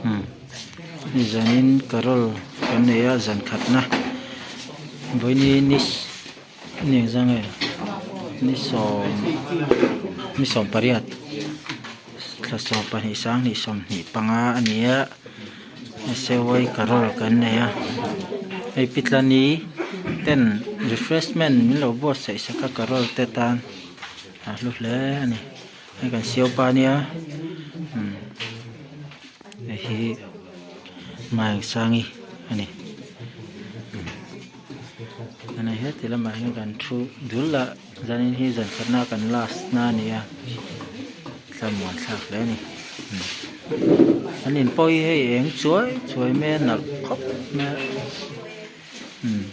Umm zanin carol kan nei a zan khatna vawiini ni ni engzah nge ni sawm ni sawmpariat thla 22 25 a ni a sewai carol kan nei a hei pi tlani ten refreshment min lo buatsaih sak a carol te tan a hlu hle a ni. Hei kan siau pa nia umm hei hi Maengsangi a ni umm hei heti lamah hian kan thu dul a zanin hi zan khatna kan last na a ni a thlamuan thlak hle a ni umm an in pawh hi hei eng chuai chuai mai a nalh khawp mai a umm.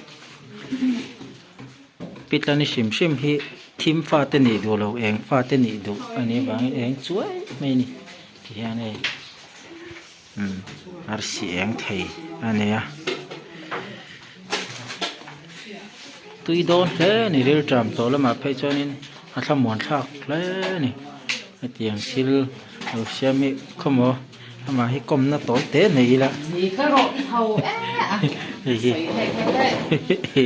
Pitlani hrim hrim hi thim fate nih duh lo eng fate nih duh a nih avangin eng chuai mai a ni ti hian hei umm arsi eng thei a nei a tui dawn hle a ni rilṭam tawh lamah phei chuanin a thlamuan thlak hle a ni hetiang thil lo siam hi khawmaw. Amah hi kawmna tawi te nei ila hei hi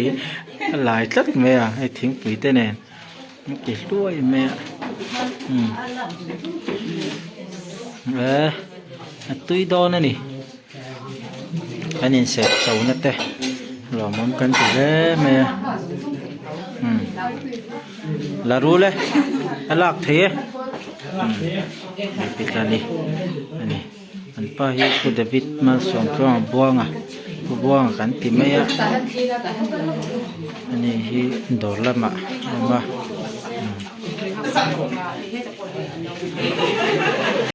a lai tlat mai a hei thingpui te nen an ti hluai mai a umm eh a tui dawn a ni kan inserh chona te lawmawm kan ti hle mai a umm la rul e a lak theih e umm. Hei tla ni a ni an pa hi Pu David Malsawmtluanga Buanga Pu Buanga kan ti mai a ani hi dawr lamah a awm a.